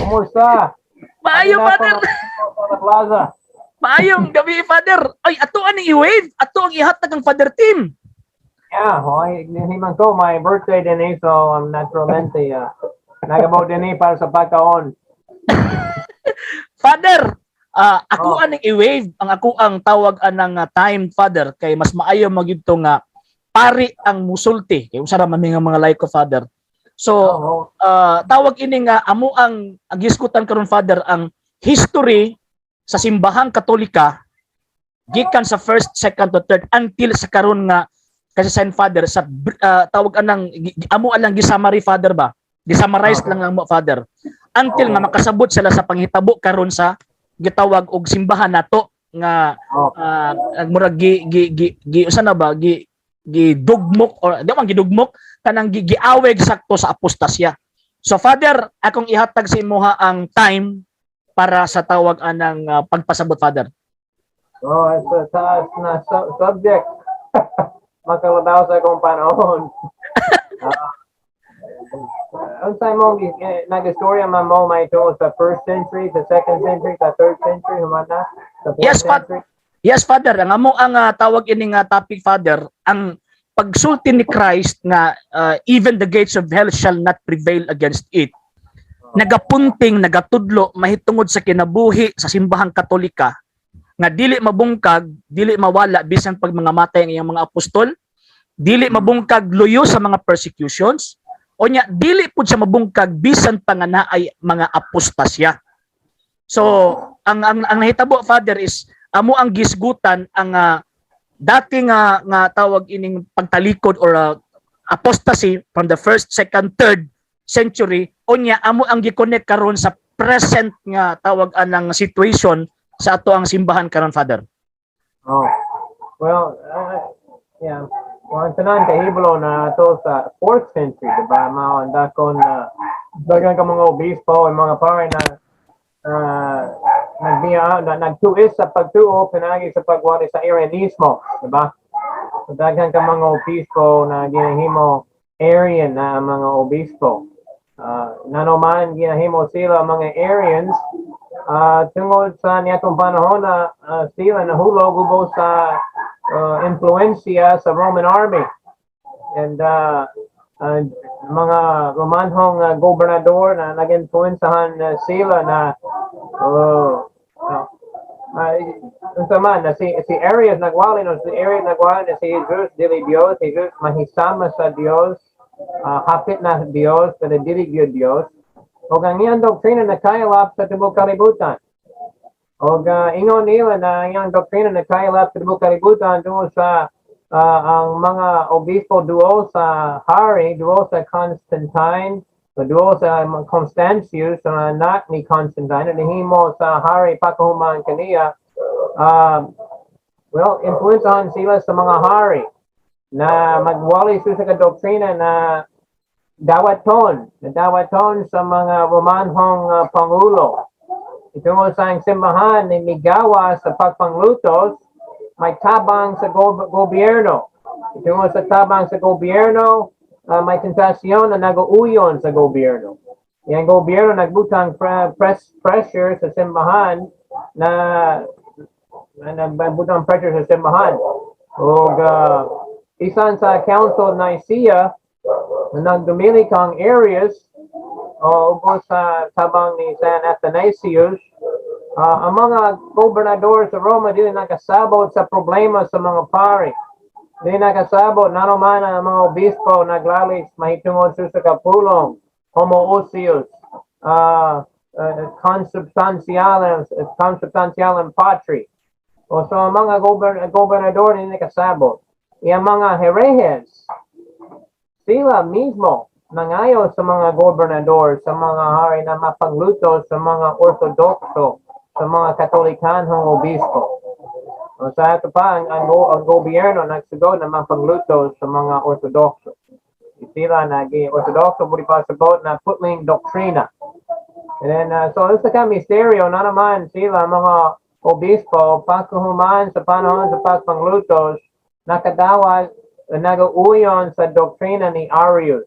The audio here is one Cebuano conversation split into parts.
Kumusta? Maayo, Ano na Father. po sa plaza? Maayong gabi, Father. Ay, ato aning i-wave. Ato ang ihatag ang Father Tim. Yeah, well, man ko, my birthday din eh, so I'm naturalmente nagabot din eh para sa pagkaon. Father, ako Oh. aning i-wave ang ako ang tawag anang time, Father, kay mas maayo magyud to nga pari ang musulti kay usa ra man mi nga mga laiko, Father. So, tawag ini nga amo ang gisgutan karon, Father, ang history sa Simbahang Katolika gikan sa first, second to third until sa karon nga kasi Saint Father sa tawag anang amo alang gi-summary, Father, ba? Gi-summarize lang ang mo, Father, until nga makasabot sila sa panghitabo karon sa gitawag og simbahan nato nga murag gi gi gi, gi usa na ba gi gidugmok or di man gidugmok, kanang giaweg sakto sa apostasya. So Father, akong ihatag sa imuha ang time para sa tawag anang pagpasabot, Father. Oh, it's a taas na subject. Makalabaw sa akong panahon. Unsay mo nag-istorya man mo may tungod sa first century, sa second century, sa third century, human na? Sa fourth Yes, century? Yes, Father, ang amo ang tawag ini nga topic, Father, ang pagsulti ni Christ nga even the gates of hell shall not prevail against it. Nagapunting, nagatudlo mahitungod sa kinabuhi sa Simbahang Katolika nga dili mabungkag, dili mawala bisan pag mga matay ang iyang mga apostol, dili mabungkag luyo sa mga persecutions, o nya dili pud siya mabungkag bisan pa nga naay mga apostasya. So, ang nahitabo, Father, is amo ang gisgutan ang dati nga nga tawag ining pagtalikod or apostasy from the first, second, third century, unya amo ang gi-connect karon sa present nga tawag anang situation sa ato ang simbahan karon, Father. Oh. Well, yeah. Well, ang tanan kahibalo na to sa 4th century, diba? Mao ang dakon na daghan ka mga obispo ang mga pare na nagbiya na nagtuis sa pagtuo pinagi sa pagwali sa Arianismo, diba? So, daghan ka mga obispo na ginahimo Arian na ang mga obispo. Nano man ginahimo sila mga Arians tungod sa niatong panahon na sila nahulog ubo sa influensya sa Roman army. And mga Romanhong gobernador na nag-influensahan sila na unsa man na si Arius nagwali no, si Arius nagwali na si Jesus dili Dios, Jesus mahisama sa Dios, hapit na Dios pero dili gyud Dios. Ug ang iyang doktrina nakaylap sa tibuok kalibutan. Og ingon nila na ang iyang doktrina nakaylap sa tibuok kalibutan tungod sa ang mga obispo duol sa hari, duol sa Constantine, duol sa Constantius, sa anak ni Constantine, nahimo sa hari pagkahuman kaniya. Well, influensahan sila sa mga hari na magwali sa ka doktrina na dawaton sa mga Romanhong pangulo. Itungod sa ang simbahan ni migawa sa pagpanglutos, may tabang sa gobyerno. Itungod sa tabang sa gobyerno, may tentasyon na nag-uuyon sa gobyerno. Yang gobyerno nagbutang pressure sa simbahan na nagbutang pressure sa simbahan. Og isan sa Council of Nicaea na nagdumili kang Arius o ubos sa tabang ni San Athanasius, ang mga gobernador sa Roma dili nakasabot sa problema sa mga pari. Dili nakasabot nano man ang mga obispo naglalis mahitungod sa kapulong homoousios, consubstantialem Patri. O so ang mga gobernador dili nakasabot. Iyang mga herehes, sila mismo nangayo sa mga gobernador, sa mga hari na mapangluto sa mga Ortodokso, sa mga Katolikanhong obispo. O sa ito pa, ang gobyerno nagsugod na mapangluto sa mga Ortodokso. Sila nag Ortodokso budi pa sabot na putling doktrina. And then, so sa ka misteryo na naman sila mga obispo pagkahuman sa panahon sa pagpanglutos nakadawat nag-uuyon sa doktrina ni Arius.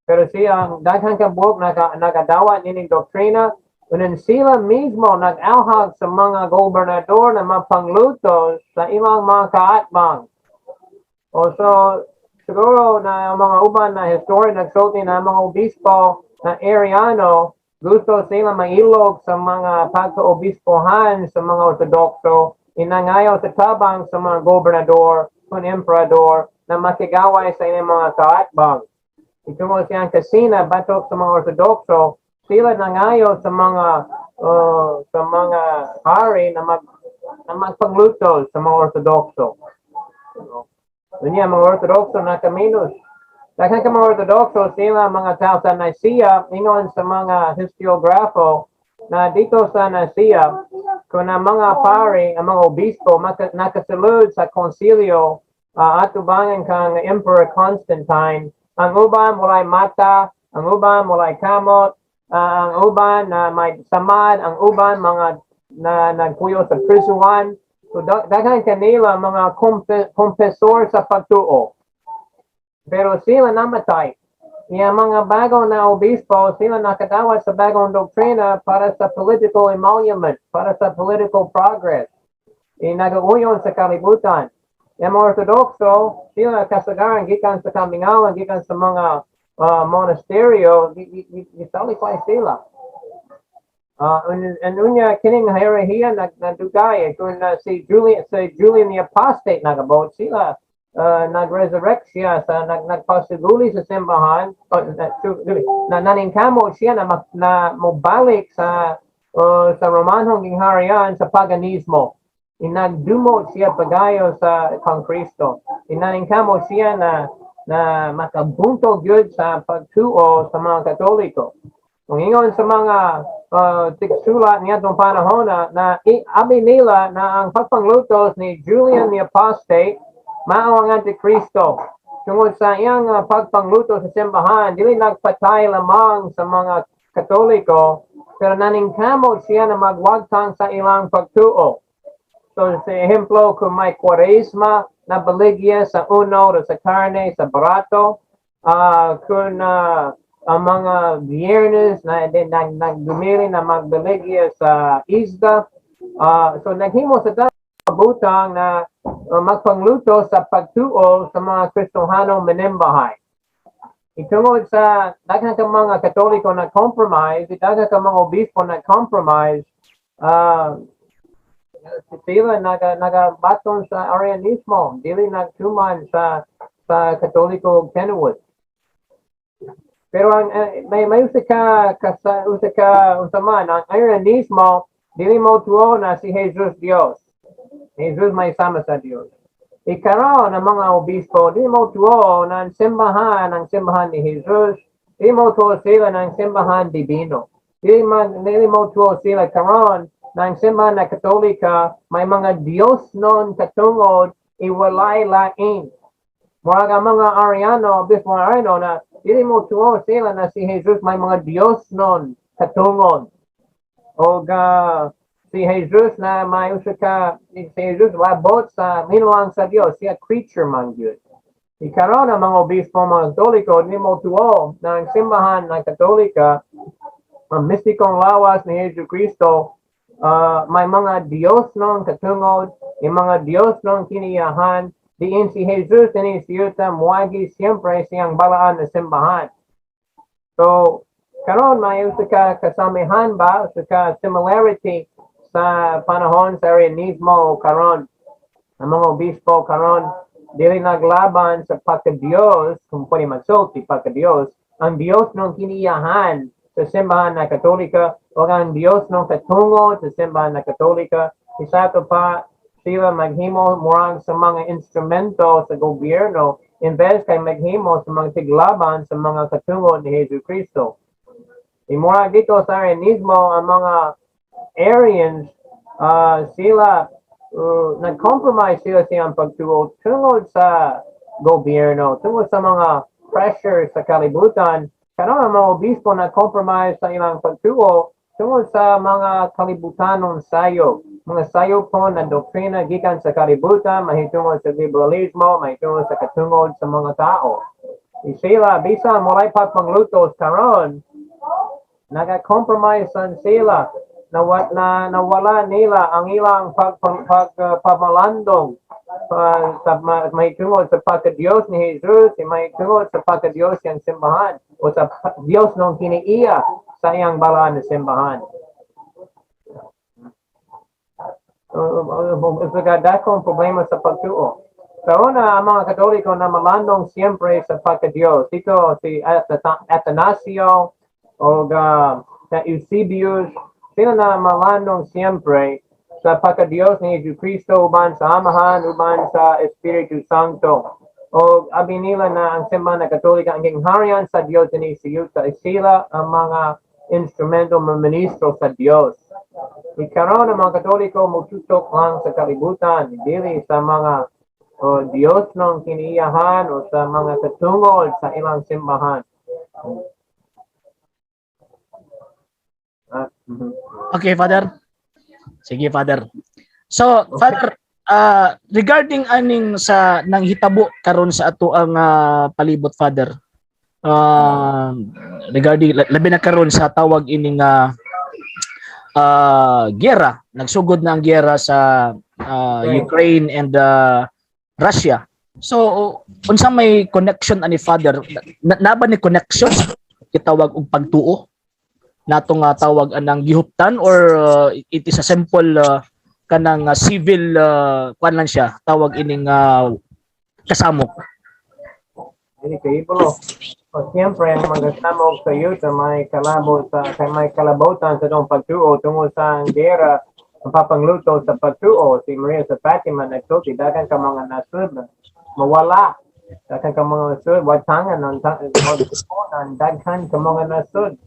Pero siya, ang daghan ka buok nakadawat nining doktrina, unan sila mismo nag-alhag sa mga gobernador na mapangluto sa ilang mga kaatbang. O so, siguro na ang mga uban na historian nagsulti na ang mga obispo na Ariano, gusto sila mailog sa mga pagka-obispohan sa mga Ortodokso, inangayo sa tabang sa mga gobernador kung emperador na makigaway sa inyong mga kaatbang. Itungod siyang kasina batok sa mga Ortodokso, sila nangayo sa mga hari na magpangluto sa mga Ortodokso. Unya mga Ortodokso na kaminos. Daghan ka mga Ortodokso sila mga tao sa Nicaea, ingon sa mga historiografo na dito sa Nicaea kung ang mga pari, ang mga obispo nakasulod sa konsilyo atubangan kang Emperor Constantine, ang uban walay mata, ang uban walay kamot, ang uban na may samad, ang uban mga na nagpuyo sa prisuan. So daghan kanila mga confessor sa pagtuo. Pero sila namatay. Iya mga bago na obispo, sila nakadawat sa bagong doktrina para sa political emolument, para sa political progress. I nagauyon sa kalibutan. Yung mga Ortodokso, sila kasagaran gikan sa kamingawan, gikan sa mga monasteryo, gisalipay sila. And unya kining herehiya nagdugay kung si Julian the Apostate nagabot sila, nag-resurrect siya sa nagpasiguli sa simbahan o, na naningkamo siya na mobalik sa Romanhong gingharian sa paganismo. Inagdumot siya pagayo sa kang Kristo. Inaningkamo siya na makabuntog gyud sa pagtuo sa mga Katoliko. Kung ingon sa mga tigsulat niadtong panahon na abi nila na ang pagpanglutos ni Julian the Apostate mao ang Antikristo. Tungod sa iyang pagpangluto sa simbahan, dili nagpatay lamang sa mga Katoliko, pero naningkamot siya na magwagtang sa ilang pagtuo. So, sa ehemplo, kung may Kwaresma na baligya sa uno o sa karne, sa barato, kung ang mga Biyernes na nagdumili na magbaligya sa isda, so naghimo sa butang na magpangluto sa pagtuo sa mga Kristohano manimbahay. Itungod sa daghan ka mga Katoliko na compromise, daghan ka mga obispo na compromise, sila nagabaton sa Arianismo, dili nagtuman sa Katoliko Kenwood. Pero ang may usa ka unsa man ang Arianismo, dili mo tuo na si Jesus Dios. Jesus may sama sa Dios. Ikaron ang mga obispo dili mo tuo na ang simbahan ni Jesus, dili mo tuo sila ng simbahan divino. Dili mo tuo sila karon ng simbahan na Katolika may mga Diyos non katungod iwalay lain. Murag ang mga Ariano, obispo Ariano na dili mo tuo sila na si Jesus may mga Diyos non katungod. O si Jesus na may usa ka si Jesus labot sa minuang sa Dios, siya creature man gyud. Ikaron ang mga obispo, mga Katoliko, dili mo tuo na ang simbahan ng Katolika, ang mistikong lawas ni Jesu Kristo, may mga Diyos non katungod, yung mga Diyos non kiniyahan, diin si Jesus ini siyuta muagi siyempre siyang balaan na simbahan. So, karon may usa ka kasamihan ba, usa ka similarity sa panahon sa Arianismo karon. Ang mga obispo karon dili naglaban sa pagka-Diyos, kung pwede magsulti pagka-Diyos, ang Diyos nung kiniyahan sa simbahan na Katolika o ang Diyos nung katungod sa simbahan na Katolika. Isa to pa, sila maghimo murag sa mga instrumento sa gobyerno in bes kay maghimo sa mga tiglaban sa mga katungod ni Jesu Kristo. Imurag dito sa Arianismo, ang mga Arians, sila nag-compromise sila siyang pagtuo tungod sa gobyerno, tungod sa mga pressure sa kalibutan. Karon ang mga obispo nag-compromise sa ilang pagtuo tungod sa mga kalibutanon sayo. Mga sayo po na doktrina gikan sa kalibutan, mahitungod sa liberalismo, mahitungod sa katungod sa mga tao. Y sila, bisan walay pagpanglutos karon, naga-compromise sila na, na nawala nila ang ilang pag pamalandong pa, sa may tungod sa pagka-Diyos ni Jesus, may tungod sa pagka-Diyos yang simbahan o sa Diyos nung kiniiya sa iyang balaan na simbahan. Dakong problema sa pagtuo. Sa una, ang mga Katoliko na malandong siyempre sa pagka-Diyos. Ito si Atanasio o Eusebius, sila na malandong siyempre sa pagka-Diyos ni Jesu Cristo uban sa Amahan, uban sa Espiritu Santo. O abi nila na ang simbahan na Katolika ang gingharian sa Diyos ni sa yuta. Sila ang mga instrumento, mga ministro sa Diyos. Ikaroon ang mga Katoliko mututok lang sa kalibutan, dili sa mga o Diyos ng kiniyahan o sa mga katungod sa ilang simbahan. Okay, Father. Sige, Father. So, Father, regarding aning sa nanghitabo karon sa ato ang palibot, Father. Regarding labi na karon sa tawag ining giyera, nagsugod na ang giyera sa Ukraine and Russia. So, unsa may connection ani, Father? Na ba ni connection kitawag og pagtuo nato nga tawag anang gihuptan or it is a simple kanang civil kuan lang siya, tawag ining kasamok? Dili kay ibalo. O siyempre ang mga samok sa yuta may kalabot sa kay may kalabotan sa dong pagtuo tungod sa ang gera, ang papangluto sa pagtuo. Si Maria sa Fatima nagsulti, daghan ka mga nasud mawala, daghan ka mga nasud watangan ng daghan ka mga nasud.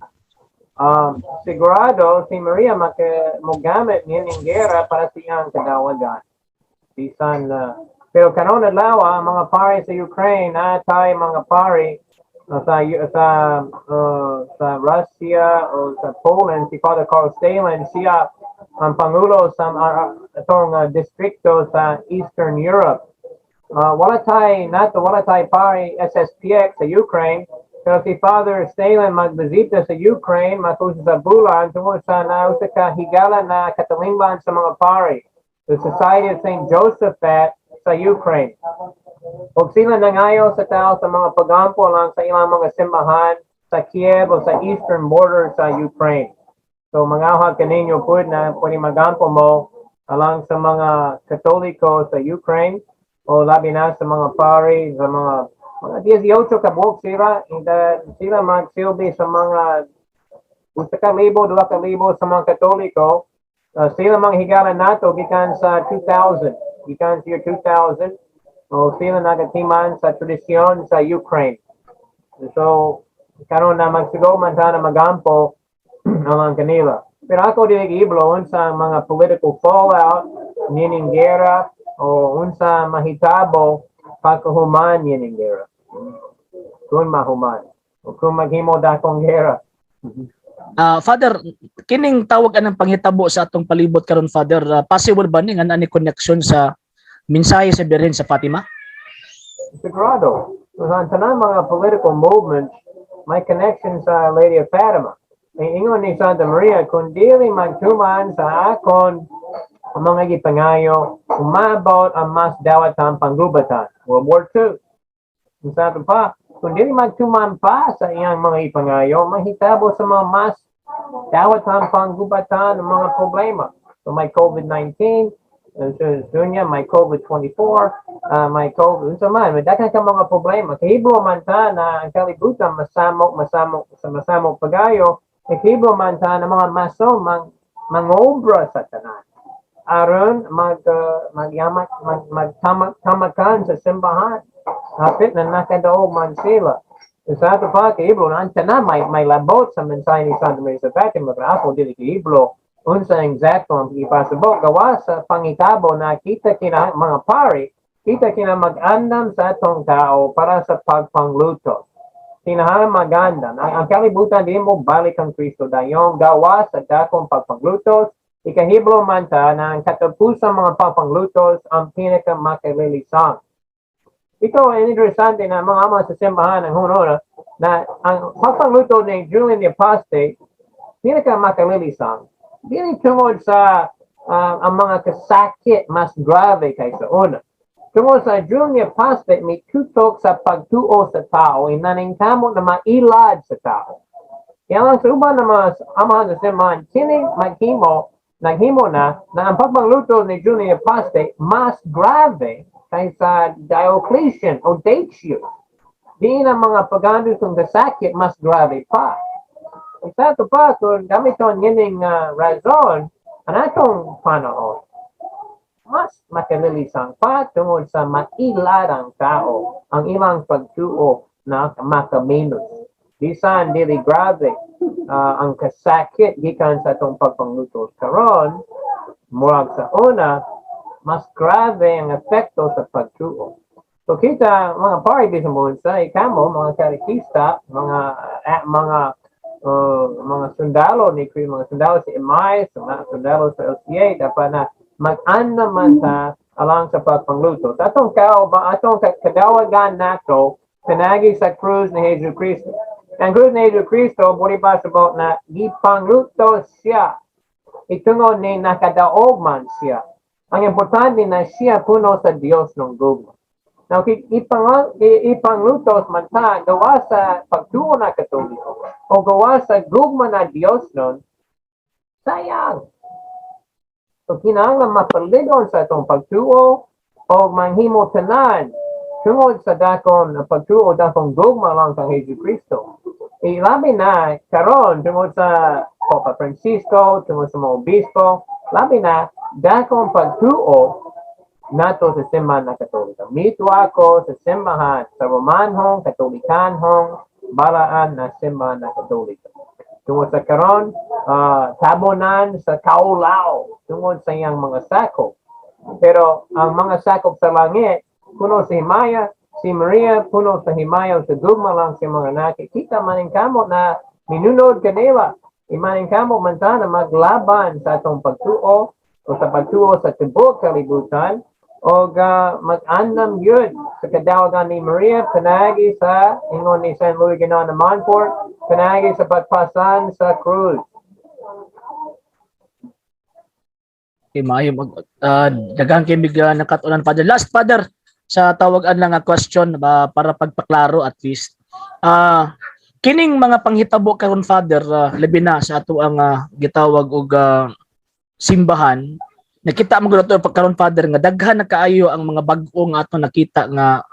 Sigurado si Maria maka mogamit nining gera para sa iyang kadawagan bisan pero karon adlaw ang mga pari sa Ukraine, natay mga pari sa Russia o sa Poland. Si Father Karl Stalin, siya ang pangulo sa atong distrikto sa Eastern Europe. Wala tay nato, wala tay pari SSPX sa Ukraine, pero si Father Stalin magbisita sa Ukraine matusa sa bulan tungod sa nausa ka higala na katalingban sa mga pari, the Society of St. Josephat sa Ukraine. Ug sila nangayo sa tao sa mga pagampo lang sa ilang mga simbahan sa Kiev o sa eastern border sa Ukraine. So mga kaninyo pud na pwede magampo mo alang sa mga Katoliko sa Ukraine o labi na sa mga pari, sa mga 18 ka buok sila, sila magsilbi sa mga 1,000, 2,000 sa mga Katoliko. Sila mga higala nato gikan sa 2000, gikan sa year 2000, o sila nagatiman sa tradisyon sa Ukraine. So, karon na magsigo man ta na magampo alang kanila. Pero ako dili iblo unsa mga political fallout nining gera o unsa mahitabo pagkahuman nining gera. Kung mahuman o kung maghimo dakong gera. Father, kining tawag anang panghitabo sa atong palibot karon, Father, possible ba ni nga naa ni connection sa mensahe sa Birhen sa Fatima? Sigurado. So, ang tanang mga political movements may connection sa Lady of Fatima. Ang ingon ni Santa Maria, kung dili magtuman sa akon ang mga gipangayo, umabot ang mas dawatan panggubatan. World War II. Ang sabi pa, kung dili magtuman pa sa iyang mga ipangayo, mahitabo sa mga mas dawatan panggubatan ang mga problema. So may COVID-19, so niya, may COVID-24, may COVID, unsa man, may daghan ka mga problema. Kahibalo man ta na ang kalibutan masamok, masamok, sa masamok pagayo, kahibalo man ta na mga maso mangobra sa tanan. Aron magyamak magtamak tamakan sa simbahan. Hapit na nakadaog man sila. Sa ato pa kahibalo na ang tanan may labot sa mensahe ni Santa Maria sa Fatima, pero ako dili kahibalo unsa eksakto ang ipasabot gawa sa pangitabo na kita kina mga pari, kita kina mag-andam sa atong tao para sa pagpangluto. Kinahanglan magandam. Ang kalibutan di mo balik ang Kristo dayon gawa sa dakong pagpanglutos. Ikahiblo man ta na ang katapusan mga pagpanglutos ang pinaka makalilisang. Ito ay interesante na mga ama sa simbahan ng hunona na ang pagpangluto ni Julian the Apostate pinaka makalilisan dili tungod sa ang mga kasakit mas grabe kaysa una. Tungod sa Julian the Apostate may tutok sa pagtuo sa tao, inaningkamot na mailad sa tao. Kaya lang sa uban ng mga amahan sa simbahan, kini maghimo, naghimo na na ang pagpangluto ni Julian the Apostate mas grabe kaysa Diocletian o Decius. Di na mga pagando kung kasakit mas grabe pa. Sa ato pa, kung gamiton ngining razon, ang atong panahon, mas makalilisan pa tungod sa mailad ang tao, ang ilang pagtuo na makaminos. Bisan dili grabe ang kasakit gikan sa atong pagpangluto karon, murag sa una, mas grabe ang epekto sa pagtuo. So kita mga pari bisan mo sa kamo mga katekista, mga sundalo ni Kristo, mga sundalo sa MI, sa mga sundalo sa LCA, dapat na mag-andaman ta alang sa pagpangluto. Sa atong kao ba atong kadawagan nato pinagi sa krus ni Jesu Cristo. Ang krus ni Jesu Cristo buri pa sabot na gipangluto siya. Itungod ni nakadaog man siya. Ang importante na siya puno sa Dios ng gugma. Now, ipanglutos man ta, gawa sa pagtuo na Katoliko, o gawa sa gugma na Dios nun, sayang. So, kinahanglan mapaligon sa itong pagtuo o manghimo tanan tungod sa dakon na pagtuo, dakong gugma lang kang Jesu Cristo. Ilabi na karon tungod sa Papa Francisco, tungod sa mga obispo, labi na dakong pagtuo nato sa simbahan na Katolika. Mito ako sa simbahan sa Romanhong, Katolikanhong, balaan na simbahan na Katolika. Tungod sa karon, tabonan sa kaulaw, tungod sa iyang mga sakop. Pero ang mga sakop sa langit, puno sa himaya, si Maria puno sa himaya sa gugma lang sa mga naki. Kita maningkamot na minunod kanila. Imaningkamot man ta na maglaban sa atong pagtuo o sa pagtuo sa tibuok kalibutan o mag-andam yun sa kadawagan ni Maria panagi sa ingon ni San Luis Grignion de Montfort, panagi sa pagpasan sa krus. Okay, maayo mag daghang kay mig nakatunan, Father. Last, Father, sa tawagan lang nga question ba para pagpaklaro at least. Kining mga panghitabo karon, Father, labi na sa ato ang gitawag og simbahan, nakita mo gud ato pagkaron, Father, nga daghan na kaayo ang mga bag-o nga ato nakita nga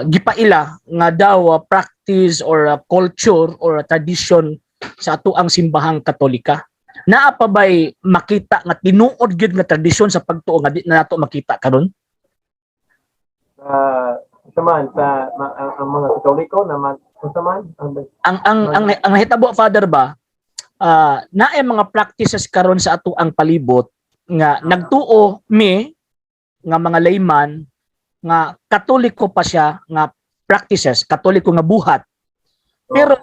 gipaila nga daw practice or culture or tradition sa ato ang simbahang Katolika. Naa pa bay makita nga tinuod gyud nga tradisyon sa pagtuo nga di na nato makita karon? Sa man sa ma, ang mga Katoliko na mag unsa man ang Ang nahitabo, Father, ba naay mga practices karon sa ato ang palibot nga nagtuo mi nga mga layman nga Katoliko pa siya nga practices, Katoliko nga buhat, pero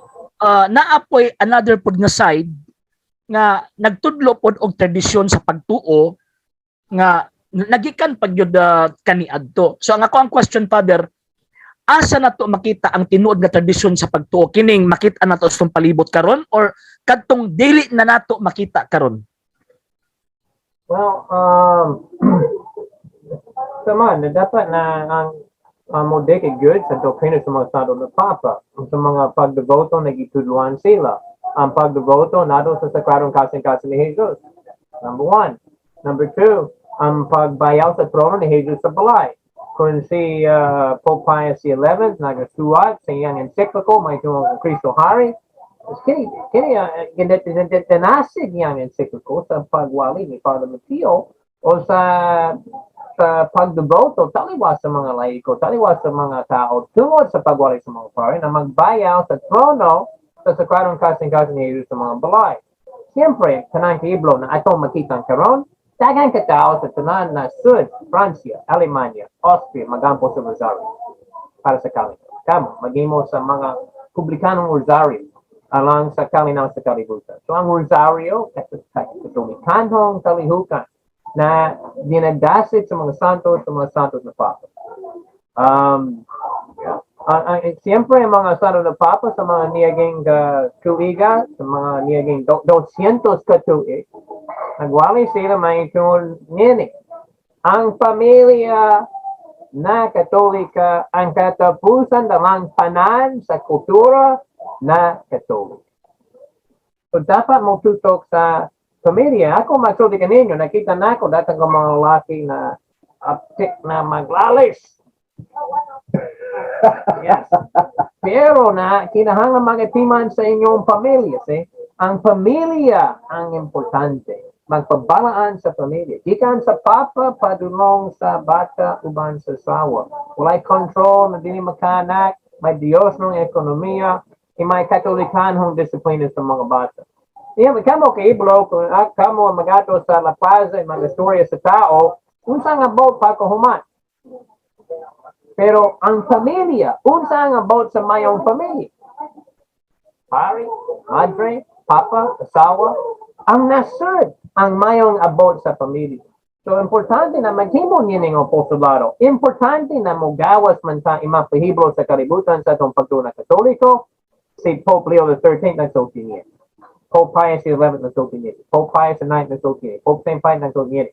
naa poy another pod nga side nga nagtudlo pod og tradisyon sa pagtuo nga nagikan pag yun kaniadto. So ang ako ang question, Father, asa na to makita ang tinuod nga tradisyon sa pagtuo? Kining makita nato sa itong palibot karon or kadtong dili na nato makita karon? Well, sa man, na dapat na ang modeke good sa doktrina sa mga santo ng Papa, sa mga pagdevoto na gitudluan sila. Ang pagdevoto nato sa Sakradong Kasing-kasing ni Jesus. Number one. Number two, ang pagbayaw sa trono ni Jesus sa balay. Kung si Pope Pius XI nagasuwat sa iyang encyclical may tungod kang Kristo Hari, kini tinasig niyang encyclical sa pagwali ni Father Mateo o sa pagdeboto taliwas sa mga laiko, taliwas sa mga tao tungod sa pagwali sa mga pare na magbayaw sa trono sa Sakradong Kasing-kasing ni Jesus sa mga balay. Siyempre, kanang kaiblo na atong makita karon, daghang katao sa tanan na sud, Francia, Alemanya, Austria, magampo sa Rosario para sa kalinaw. Kamo, maghimo sa mga publikanong Rosario alang sa kalinaw sa kalibutan. So ang Rosario, Katolikanhong kalihukan na dinadasit sa mga santos na Papa. Yeah. Siyempre, ang mga Santo ng Papa sa mga niaging tuiga, sa mga niaging 200 ka tuig, nagwali sila may tungod nini. Ang pamilya na Katolika ang katapusan dalang tanan sa kultura na Katoliko. So, dapat mo tutok sa pamilya. Ako magsulti kaninyo, nakita na ako datang ko mga lalaki na aptik na maglalis. Yes. Pero na, kinahanglan magatiman sa inyong pamilya. See? Ang pamilya ang importante. Magpabalaan sa pamilya. Gikan sa papa, padulong sa bata, uban sa sawa. Walay control na dili makanak, may Diyos ng ekonomiya, e may katolikanhong disiplina sa mga bata. Yeah, kamo kay Iblo, kung kamo magato sa La Paz ay mga istorya sa tao, unsa nga abot pa ko human. Pero ang pamilya, unsa ang abot sa mayong pamilya? Pare, madre, papa, asawa, ang nasud ang mayong abot sa pamilya. So, importante na maghimo nining apostolado. Importante na mogawas man ta imapahiblo sa kalibutan sa atong pagtuo na Katoliko. Si Pope Leo XIII nagsulti niya. Pope Pius XI nagsulti niya. Pope Pius IX nagsulti niya. Pope St. Pius nagsulti niya.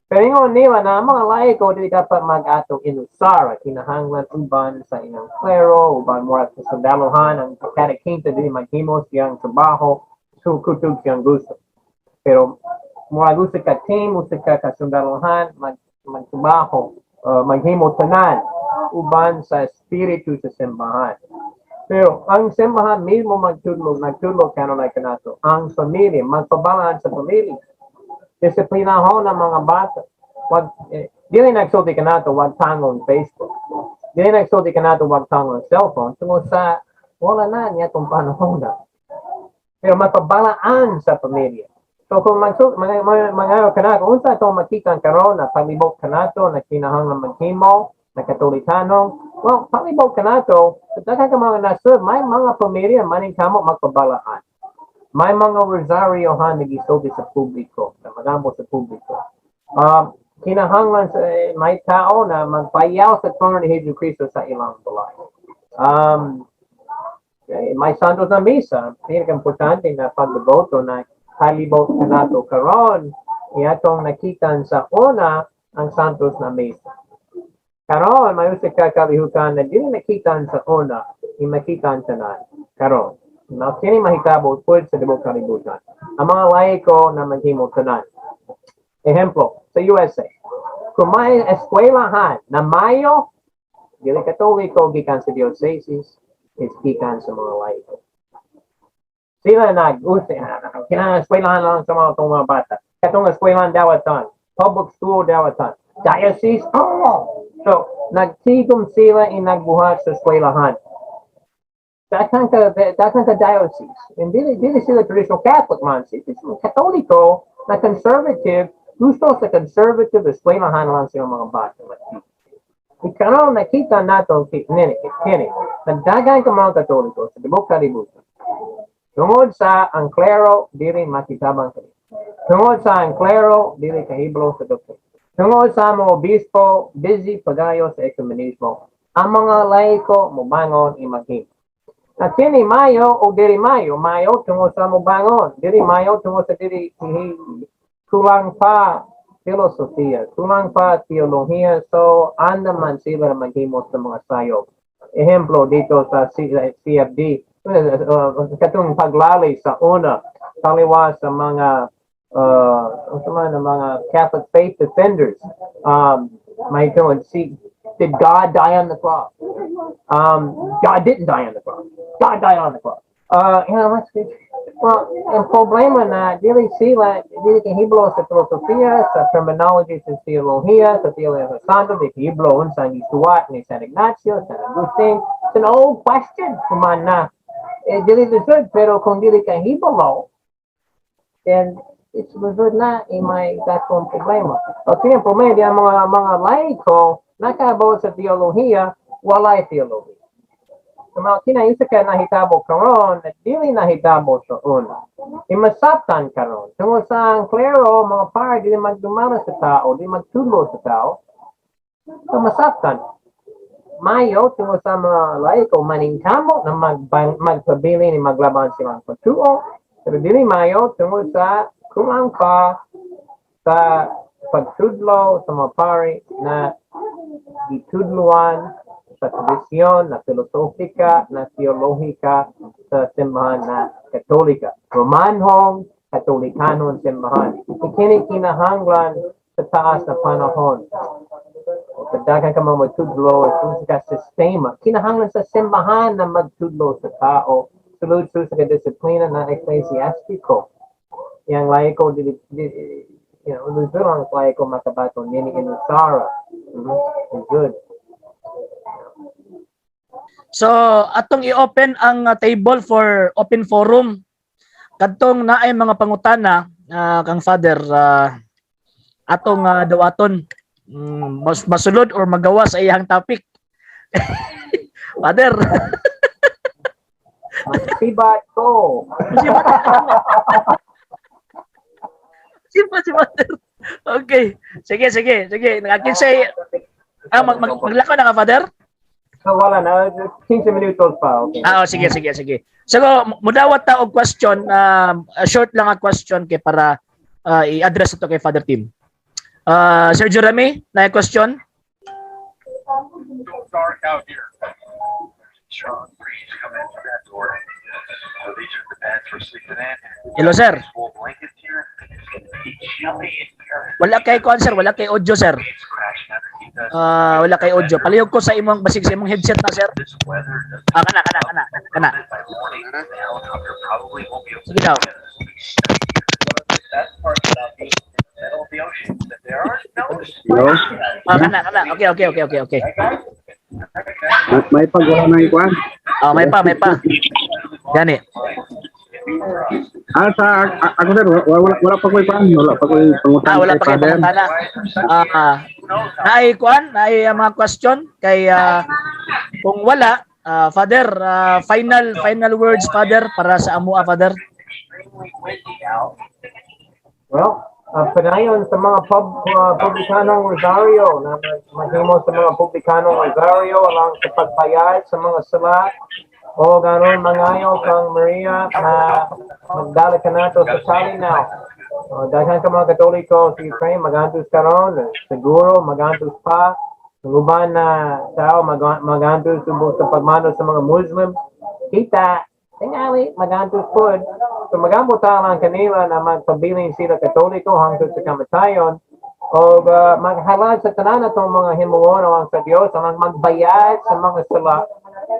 Pero ingon nila na ang mga laiko dili dapat mag-atong inusara, kinahanglan uban sa inyong klero, uban mo sa sundalohan, ang katekinta dili maghimo siyang trabaho, sukutug siyang gusto. Pero murag usa ka team, usa ka kasundalohan, magtrabaho, maghimo tanan uban sa espiritu sa simbahan. Pero ang simbahan mismo magtudlo, nagtudlo kanon kanato. Ang pamilya, magpabalaan sa pamilya. Disiplinahon ang mga bata. Wag, dili nagsulti kanato wag tangon Facebook. Dili nagsulti kanato wag tangon cellphone. Tungod sa wala na niya itong panahon na. Pero magpabalaan sa pamilya. So kung mga kanato, unsa itong makita karon na palibot kanato na kinahanglan maghimo, na Katolikano, well, palibot kanato, sa daghan ka mga nasud, may mga pamilya maning kamo magpabalaan. May mga rosaryo han nagisulti sa publiko, na magambo sa publiko. Kinahanglan sa may tao na magpayaw sa trono ni Jesu Cristo sa ilang balay. Okay, may santos na misa. Pinaka-importante na pagboto na palibot kanato karon, iatong nakitan sa una ang santos na misa. Karon, may usa ka kalihukan na dili nakitan sa una, imakitan tanan. Karon, na kini mahitabo pud sa tibuok kalibutan. Ang mga laiko na maghimo tanan. Ehemplo, sa USA, kung may eskwelahan na mayo, dili Katoliko gikan sa diocese, is gikan sa mga laiko. Sila nag-usi, kinahanglan eskwelahan lang sa mga itong mga bata. Katong eskwelahan dawatan, public school dawatan, diocese, oh! So, nagtigom sila in nagbuhat sa eskwelahan. Daghan ka diocese. And dili sila traditional Catholic man. Sila Katoliko na conservative, gusto sa conservative eskwelahan lang sila mga bata. Ikaw nakita nato nini, kini, nagdagan ka mga Katoliko sa tibuok kalibutan. Tungod sa ang klero dili makitabang kani. Tungod sa ang klero dili kahibalo sa doktrina. Tungod sa mga obispo busy pagayo sa ekumenismo. Ang mga laiko mobangon imaghimo. Na kini mayo o dili mayo, mayo tungod sa mobangon, dili mayo tungod sa dili kulang pa filosofiya, kulang pa teolohiya, so anda man sila maghimo sa mga sayop. Ehemplo dito sa CFD, katong paglali sa una, kaliwa sa mga unsa man ang mga Catholic Faith Defenders, may tungod see, did God die on the cross? God didn't die on the cross. God died on the cross. Well, ang problema na dili sila, dili kahibalo sa filosofia, sa terminology sa teolohiya, sa teolohiya sa santo, di kahibalo unsa ang gisuwat ni San Ignacio, San Agustin. It's an old question kuman na. Eh, dili lisod, pero kung dili kahibalo, then it's lisod na eh, may dakong problema. O kaya ang problema di ang mga laiko nakaabot sa teolohiya, walay teolohiya. So, mga kinaisa ka nahitabo karon at dili nahitabo sa una. Imasaptan karon. Tungod sa ang klero, mga pare, dili magdumala sa tao, dili magtulo sa tao. So, masaptan. mayo tungod sa mga laiko maningkamot na magpabilin ni maglaban silang patuo, pero dili mayo tungod sa kulang pa sa pagtudlo sa mga pari na gitudluan sa tradisyon na filosofika, na teolohika sa simbahan na Katolika. Romanhong, Katolikanon simbahan. Kini kinahanglan sa taas na panahon. Sa daghan ka mga magtudlo sa sistema. Kinahanglan sa simbahan na magtudlo sa tao sulod sa disiplina na eklesiastiko. Yang laiko dili, lisod ang laiko makabaton nini inusara. Good. So, atong i-open ang table for open forum. Kadtong naay mga pangutana kang Father, atong dawaton mas masulod or magawa sa iyang topic. Father. Masibat ko. Siba si Father. Okay. Sige, sige, sige. Nakakinsay. Ah, maglakaw na ka, Father? So wala na, 15 minutos pa. Okay. Ah, oh, sige, sige, sige. So, mudawat ta og question, a short lang ang question kay para i-address ito kay Father Tim. Sir Jeremy, na question? So dark out here. Strong breeze coming in from that door. So these are the beds we're sleeping in. Hello, sir. These wool blankets here. It's gonna be chilly in here. Wala kay kuan, sir, wala kay audio, sir. Waves crashing underneath us. Ah, wala kay audio. Palihog ko sa imong basig sa imong headset na, sir. This weather doesn't Ah, kana kana kana kana. by morning, the helicopter probably won't be able Sige to daw. get us. We'll be stuck here. The best part about being in the middle of the ocean is that there are no Hello? Ah, kana kana. Okay. Right, guys? Right, guys? May pag wala na ikuan. Ah, may pa, may pa. Gani. Ah, sa ako, sir, wala, wala, wala pa ko ikuan, wala pa ko pangutana Ah, wala kay pa kay Father. pangutana. Ah, naay kuan, naay mga question kay kung wala, Father, final final words, Father, para sa amoa, Father. Extremely windy out. Well, padayon sa mga publikanong Rosario na maghimo sa mga publikanong Rosario alang sa pagbayad sa mga sala o ganon mangayo kang Maria na magdala ka nato sa kalinaw. Daghan ka mga Katoliko sa Ukraine magantos karon, siguro magantos pa. Ang uban na tao magantos tungkol sa pagmano sa mga Muslim. Kita, tingali, magantos pod. So magambo ta lang kanila na magpabilin sila Katoliko hangtod sa kamatayon o maghalad sa tanan atong mga himuon alang sa Dios ang magbayad sa mga sala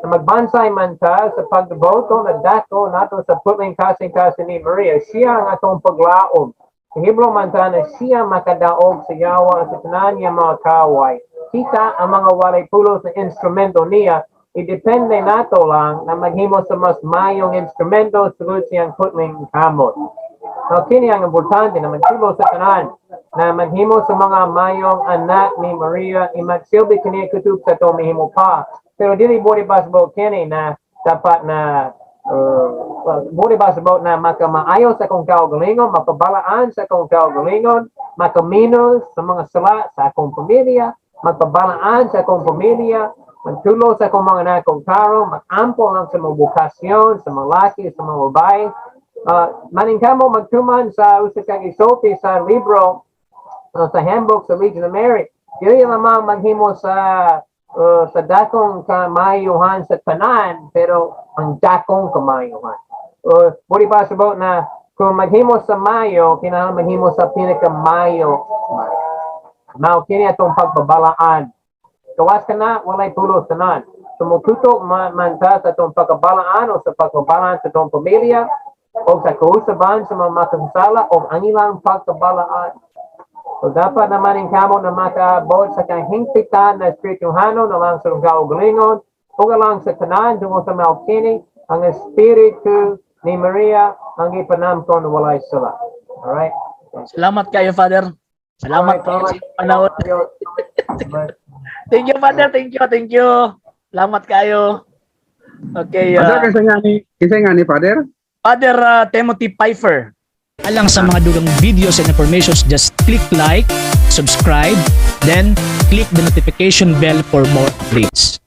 na magbansay man ta sa pagdeboto na dako nato sa putling kasing-kasing ni Maria. Siya ang atong paglaom. Hiblo man ta na siya makadaog sa yawa sa tanan niya mga kaway. Kita ang mga walay pulos na instrumento niya, idepende nato lang na maghimo sa mas mayong instrumento sulod siyang putling kamot. Now, kini ang importante na magtulo sa tanan na maghimo sa mga mayong anak ni Maria i magsilbi kini kutob sa to mahimo pa. Pero dili bori basbol kini na dapat na well, bori basbol na makamaayo sa akong kaugalingon, mapabalaan sa akong kaugalingon, makaminos sa mga sala sa akong pamilya, magpabalaan sa akong pamilya, magtulo sa akong mga anak kong taro, magampo lang sa mga bukasyon, sa mga laki, sa mga babae. Maningkamo magtuman sa usa ka gisulti sa libro sa handbook sa Legion of Mary. Dili lamang maghimo sa dakong kamayuhan sa tanan, pero ang dakong kamayuhan. Buri pa sabot na kung maghimo sa mayo, kinahanglan maghimo sa pinakamayo. Mao kini atong pagbabalaan. Gawas ka na, walay pulos tanan. So mututok man ta sa atong pagkabalaan o sa pagbabalaan sa atong pamilya o sa kausaban sa mga makasasala o ang ilang pagkabalaan. So dapat naman ang kamo na makaabot sa kahingpitan na espirituhano na lang sa kaugalingon o lang sa tanan tungod sa malkini ang espiritu ni Maria ang ipanamton na walay sala. Alright? Salamat kayo, Father. Salamat kayo sa inyong panahon. Thank you, Father. Thank you, thank you. Salamat kayo. Okay. Father, kinsa nga ni Father? Father Timothy Pfeiffer. Alang sa mga dugang videos and informations, just click like, subscribe, then click the notification bell for more updates.